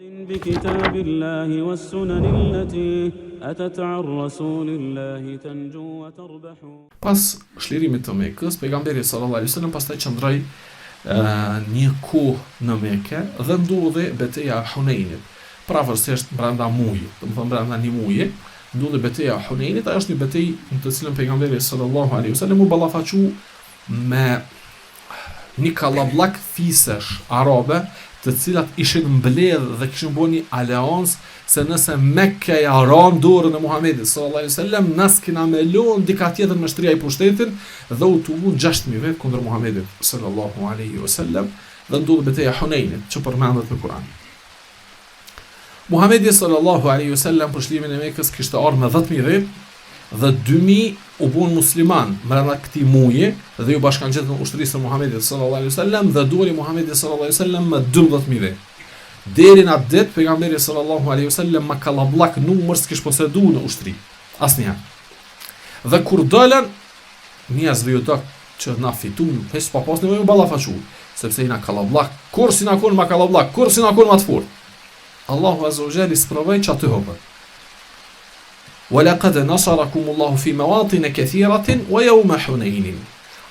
بكتاب الله والسنن التي أتت عن رسول الله تنجو وتربح Pas çlirimit të Mekës, pejgamberi sallallahu alaihi wasallam pastaj qëndroi një kohë në Mekë dhe ndodhi beteja e Hunejnit, përafërsisht brenda mujit, domethënë brenda një muji, ndodhi beteja e Hunejnit, ajo është një betejë në të cilën pejgamberi sallallahu alaihi wasallam u ballafaqu me një kallabllak fisesh arabe, të cilat ishin mbledh dhe kishin bo një aleancë se nëse Mekkeja ra në dorën e Muhamedit sallallahu alaihi wasallam, na s'kena me lon dika tjetër me shtri pushtetin dhe u tubun 6000 vet kundër Muhamedit sallallahu alaihi wasallam dhe ndodhi beteja e Hunejnit që përmendet në Kur'an. Muhamedi sallallahu alaihi wasallam për çlirimin e Mekës kishte ardhur me 10000 vet dhe 2000 u bun musliman mbrenda këtij muji dhe ju bashkangjitën ushtrisë së Muhamedit sallallahu alaihi wasallam dhe doli Muhamedi sallallahu alaihi wasallam me 12000 vet. Deri në atë ditë pejgamberi sallallahu alaihi wasallam ma kallabllak numër s'kish posedu në ushtri. Asnjëherë. Dhe kur dolën njerëzve ju dok që na fitum, hiç pa pas nevojë me ballafaqu, sepse jena kallabllak, kurrë s'jena kon ma kallabllak, kurrë s'jena kon ma të fort. Allahu azza wa jall i sprovoi që aty hupën. Wa laqad nasarakum Allahu fi mawatin kathiratin wa yawma Hunain.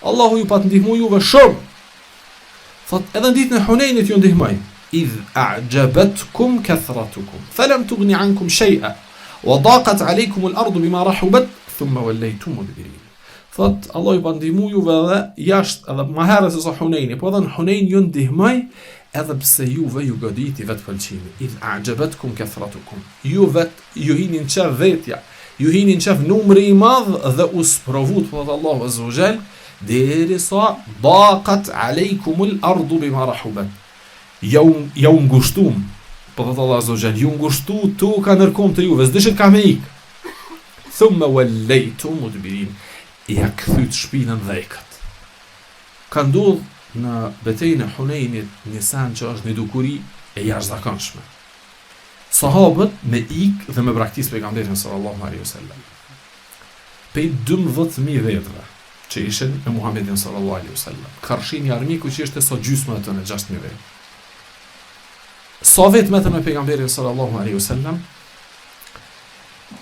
Allahu ju pat ndihmu juve shumë. Thot edhe në ditën e Hunejnit ju ndihmoi. Idh a'jabatkum kathratukum falam tughni ankum shay'a wa daqat alaykum al-ardu bima rahubat thumma wallaytum mudbirin. Thot Allahu ju pat ndihmu juve edhe jashtë edhe më herët se sa Hunejni, po edhe në Hunejn ju ndihmoi edhe pse juve ju goditi vetëpëlqimi. Idh a'jabatkum kathratukum. Ju vet ju hini në qef vetja, ju hini në qef numri i madh dhe u sprovut, po thot Allahu azza wa jall, derisa daqat alaykum al-ardu bima rahubat. Jau jau ngushtum, po thot Allahu azza wa jall, ju ngushtu toka nër komt e juve, s'dishit ka me ik. Thumma wallaytum mudbirin. Ja kthyt shpinën dhe ikët. Ka ndodh në betejën e Hunejnit një sen që është një dukuri e jashtëzakonshme. Sahabët me ik dhe me braktis pejgamberin sallallahu alaihi wasallam. Pej 12000 vetëve që ishin me Muhammedin sallallahu alaihi wasallam. Karshi një armiku që ishte sa gjysma e tyne 6000 vetë. Sa vetë metën me pejgamberin sallallahu alaihi wasallam?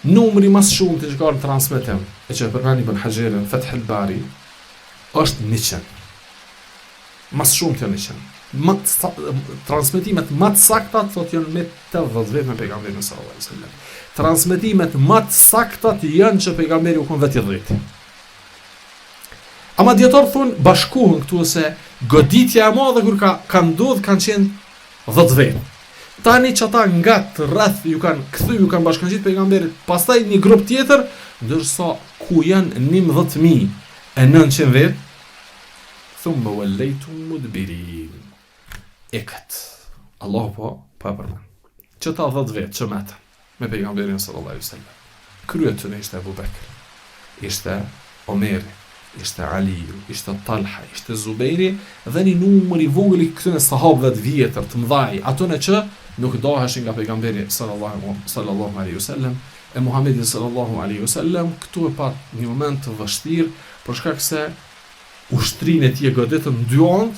Numri ma së shumti që ka në transmetim, e që e përmend Ibn Haxheri në Feth el Bari, është 100. Ma së shumti janë 100. Ma transmetimet ma të sakta thot janë me 80 vetë me pejgamberin sallallahu alaihi wasallam. Transmetimet ma të sakta janë që pejgamberi u kon vetë i dhjeti. Ama dijetarët thonë bashkohen këtu se goditja e madhe kur ka ka ndodh kanë qenë 10 vetë. Tani që ata ngat rreth ju kanë kthy, ju kanë bashkangjit pejgamberit, pastaj një grup tjetër, ndërsa ku janë 11900 vetë, thumma wallaytum mudbirin. Ikët. Allahu po, po e përmend. Qëta 10 vetë që metën me pejgamberin sallallahu alaihi wasallam. Krye tyne ishte Ebu Bekri, ishte Omeri, ishte Aliu, ishte Talha, ishte Zubejri dhe një numër i vogël i këtyre sahabëve të vjetër, të mëdhaj, atyne që nuk daheshin nga pejgamberi sallallahu sallallahu alaihi wasallam e Muhamedi sallallahu alaihi wasallam këtu e pat një moment të vështirë për shkak se ushtrinë e tij e goditën në dy anët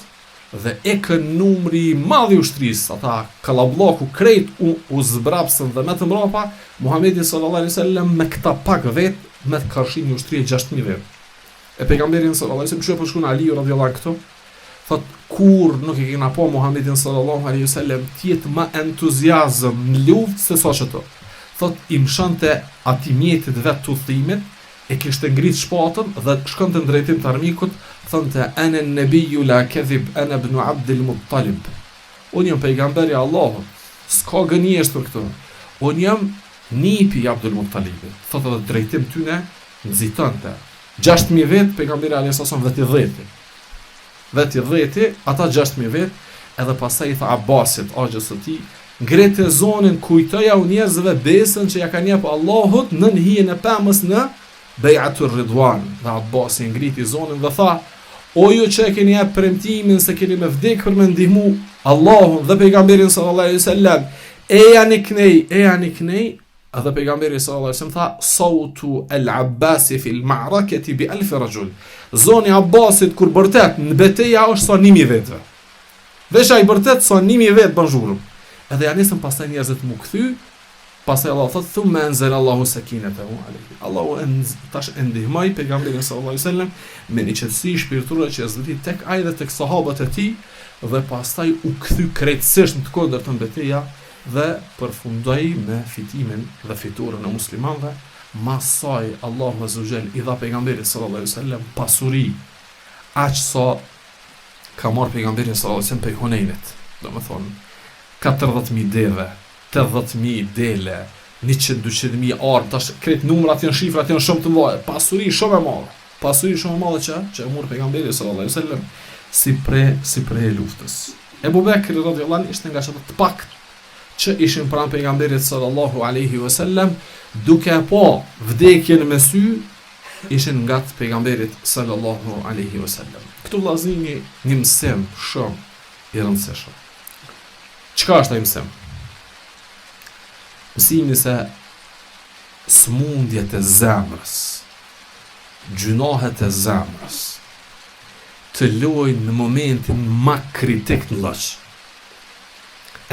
dhe ikën numri i madh i ushtrisë, ata kallabllaku krejt u, u zbrapsën dhe metën mbrapa, Muhamedi sallallahu alaihi wasallam me këta pak vet met karshi një ushtrie 6000 vet. E pejgamberin sallallahu alaihi wasallam qysh e përshkruan Aliu radhiyallahu anhu këtu, thot kurr nuk e kena pa Muhamedin sallallahu alaihi wasallam të jetë ma entuziazëm në luftë se sa qëto. Thot i mshonte atij mjetit vet të udhëtimit, e kishte ngrit shpatën dhe shkonte në drejtim të armikut, thonte ene nebiju la kedhib ene ibnu Abdil Muttalib. Unë jam pejgamber i Allahut, s'ka gënjeshtër këtu. Unë jam nipi i Abdul Muttalibit. Thotë edhe drejtim tyne nxitonte. 6000 vet pejgamberi alayhis salam vetë i dhjeti. Vetë i dhjeti, ata 6000 vet, edhe pastaj i tha Abbasit, axhës së tij, ngrite zonin, kujtojau njerëzve besën që ja kanë jep Allahut nën hijen e pemës në Bej'atur Ridwan. Dhe Abbasi e ngriti zonin dhe tha, o ju që e keni jep premtimin se keni me vdek për me ndihmu Allahun dhe pejgamberin sallallahu alaihi wasallam, ejani knej, ejani knej, Edhe pejgamberi sallallahu alaihi wasallam tha sautu al-Abbasi fi al-ma'rakati bi alf rajul. Zoni i Abbasit kur bërtet në beteja është sa 1000 vetëve. Veç ai bërtet sa 1000 vetë bën zhurmë. Edhe ja nisën pastaj njerëzit m'u kthy, pastaj Allahu thotë thumma anzala Allahu sakinatahu alayhi. Allahu e tash e ndihmoi pejgamberin sallallahu alaihi wasallam me një qetësi shpirtërore që e zbriti tek ai dhe tek sahabët e tij dhe pastaj u kthy krejtësisht në të kundërtën beteja dhe përfundoi me fitimin dhe fitoren e muslimanëve. Mas saj Allahu azza wa jall i dha pejgamberit sallallahu alaihi wasallam pasuri aq sa ka marrë pejgamberi sallallahu alaihi wasallam prej Hunejnit, domethënë 40000 deve, 80000 dele, 100 200.000 armë, tash krejt numrat janë shifrat janë shumë të mëdha, pasuri shumë e madhe, pasuri shumë e madhe që që e mori pejgamberi sallallahu alaihi wasallam si pre si pre e luftës. Ebu Bekri radhiyallahu anhu ishte nga ata të paktë që ishin pranë pejgamberit sallallahu alaihi wasallam duke e pa vdekjen me sy ishin ngat pejgamberit sallallahu alaihi wasallam. Këtu vllazni një, një mësim shumë i rëndësishëm. Çka është ai mësim? Mësimi se smundjet e zemrës, gjynahet e zemrës, të lojnë në momentin ma kritik në lloq.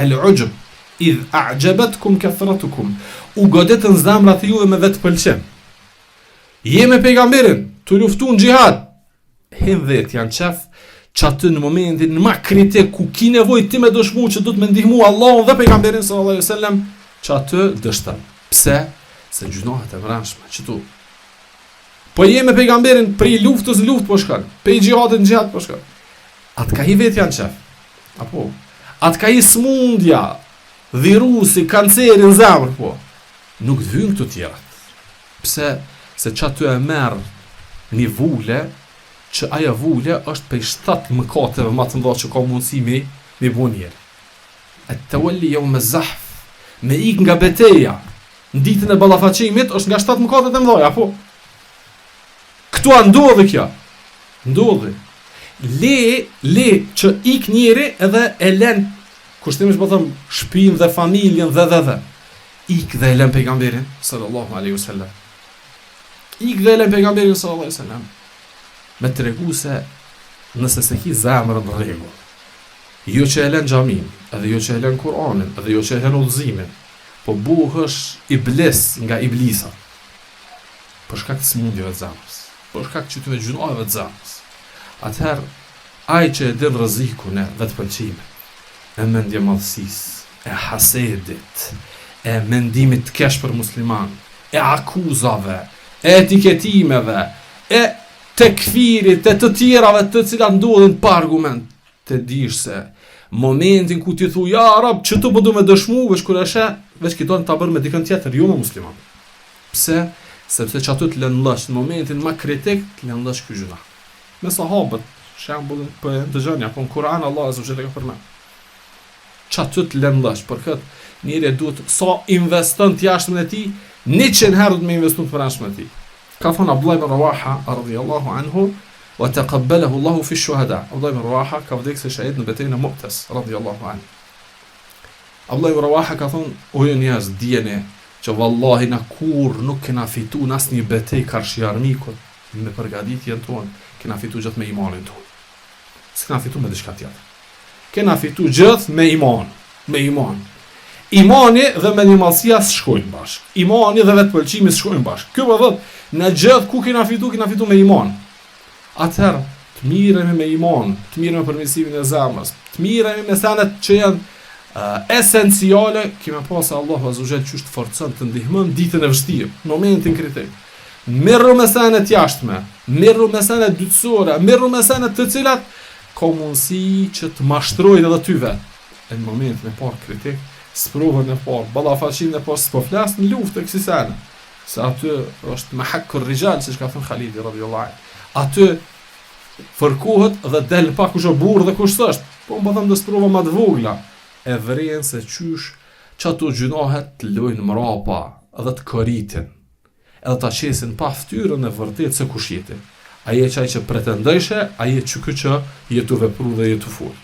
El uxhb, idh a'xhebetkum kethratukum, u goditën zemrat e juve me vetëpëlqim. Je me pejgamberin, tu luftu në xhihad. Hin vetja në qef, qaty në momentin ma kritik ku ki nevojë ti me dëshmu që duhet me ndihmu Allahun dhe pejgamberin sallallahu alaihi wasallam, qaty dështon. Pse? Se gjynahet e mbrendshme qëtu. Po je me pejgamberin prej luftës në luftë po shkon, prej xhihadit në xhihad po shkon. A t'ka hi vetja në qef. Apo a t'ka hi smundja, virusi, kanceri në zemër, po. Nuk të vynë këto tjerat. Pse? Se qaty e merr një vule, që ajo vule është prej 7 mëkateve ma të mëdha që ka mundësi me me bo njeri. Et-tewelli jeume zahf, me ik nga beteja, në ditën e ballafaqimit, është nga 7 mëkatet e mëdha, apo? Këtu a ndodhi kjo? Ndodhi. Le, le që ik njeri edhe e len, kushtimisht po them, shpinë dhe familjen dhe dhe dhe. Ik dhe e len pejgamberin sallallahu alaihi wasallam. Ik dhe e len pejgamberin sallallahu alaihi wasallam. Me tregu se nëse s'e ki zemrën në rregull, jo që e len xhamin, edhe jo që e len Kur'anin, edhe jo që e len udhëzimin, po bohesh iblis nga iblisat. Për shkak të sëmundjeve të zemrës, për shkak të qëtyne gjynaheve të zemrës. Atëherë ai që e din rrezikun e vetëpëlqimit, e mendjemadhësisë, e hasedit, e mendimit të keq për musliman, e akuzave, e etiketimeve, e tekfirit, e të tjerave të cilat ndodhin pa argument, të dish se momentin ku ti thu, ja Rab, qëtu po du me dëshmu, veç kur e sheh, veç ki don ta bërë me dikën tjetër, jo me musliman. Pse? Sepse qaty të lën lloq, në momentin ma kritik, të lën lloq ky gjynah. Me sahabët, shembullin po e dëgjoni, apo në Kur'an Allah azza wa jalla ka përmend. Qaty të lën lloq, për këtë njeri duhet sa investon të jashtmen e tij, 100 herë duhet me investu të brendshme e tij. Ka thonë Abdullah ibn Rawaha radhiyallahu anhu wa taqabbalahu Allahu fi shuhada. Abdullah ibn Rawaha ka vdekur si shahid në betejën e Mu'tes radhiyallahu anhu. Abdullah ibn Rawaha ka thonë, o ju njerëz, dijeni që vallahi na kurrë nuk kena fitu në asnjë betejë karshi armikut me përgatitjen tonë, kena fitu gjithë me imanin tonë. S'kena fitu me diçka tjetër. Kena fitu gjithë me iman, me iman. Imani dhe mendjemadhësia s'shkojnë bashkë. Imani dhe vetëpëlqimi s'shkojnë bashkë. Kjo po thotë, na gjithë ku kena fitu, kena fitu me iman. Atëherë, të mirremi me iman, të mirremi me përmirësimin e zemrës, të mirremi me senet që janë uh, esenciale, kemi pa se Allahu Azza wa Jall qysh të forcon të ndihmon ditën e vështirë, në momentin kritik. Merru me sene të jashtme, merru me sene dytësore, merru me sene të cilat ka mundësi që të mashtrojnë edhe ty vetë. E në momentin e parë kritik, sprovën e parë, ballafaqimin e parë, s'po flas në luftë e kësi sene, se aty është mehakku rixhal, siç ka thënë Khalidi, radiallahu anhu. Aty fërkohet dhe del pa kush është burrë dhe kush s'është. Po më po them do sprova më të vogla. E vren se qysh qato gjynahet të lojnë mrapa dhe të koritin. Edhe ta qesin pa fytyrën e vërtetë se kush je ti. A je qaj që pretendojshe, a je qiky që je tu vepru dhe je tu fol.